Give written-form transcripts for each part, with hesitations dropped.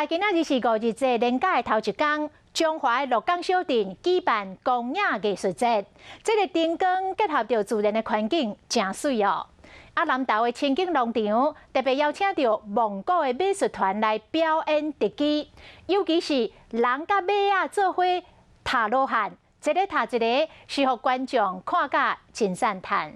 來，今仔日是五日節連假的頭一工，彰化的鹿港小鎮舉辦光影藝術節。這個燈光結合著自然的環境，誠媠哦。啊，南投的清境農場特別邀請著蒙古的馬術團來表演特技，尤其是人佮馬仔做伙踏羅漢，一个踏一个，是予觀眾看甲真讚嘆。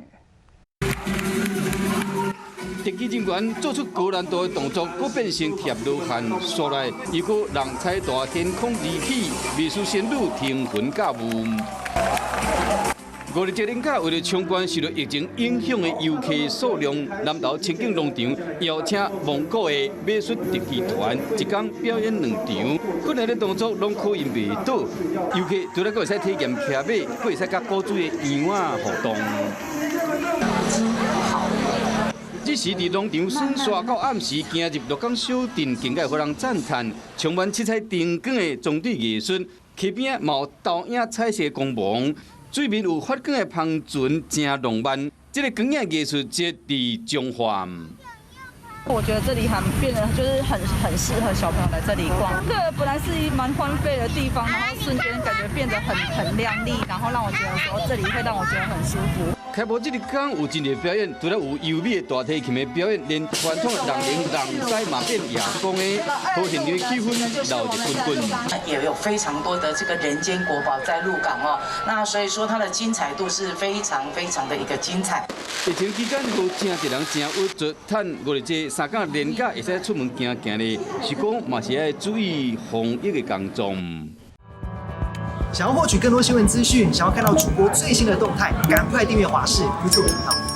特技人員做出高難度的動作，閣變成疊羅漢，紲來又閣人踩大天空而起，美術仙女騰雲駕霧。五日節連假為了衝關受到疫情影響的遊客數量，南投清境農場邀請蒙古的馬術特技團，一工表演兩場，困難的動作攏考驗袂倒。遊客除了閣會使體驗騎馬，閣會使佮古錐的羊仔互動。這時佇農場耍耍到暗時，行入鹿港小鎮，更加予人讚嘆，充滿七彩燈光的裝置藝術，溪邊嘛有投影彩色光芒，水面有發光的帆船，誠浪漫。這个光影藝術節佇彰化。我覺得這裡很變得就是很適合小朋友來這裡逛。這個本來是一蠻荒廢的地方，然後瞬間感覺變得很亮麗，然後讓我覺得說這裡會讓我覺得很舒服。開幕這一天有真濟表演，除了有優美的大提琴的表演，連傳統的人龍人狮嘛變夜光的，好現場的氣氛鬧熱滾滾。也有非常多的這個人間國寶在鹿港哦，那所以說它的精彩度是非常非常的一個精彩。疫情期間，予誠濟人誠鬱卒，趁五日節三工連假會使出門行行咧，是講嘛是愛注意防疫的工作。想要獲取更多新聞資訊，想要看到主播最新的動態，趕快訂閱華視 YouTube 頻道。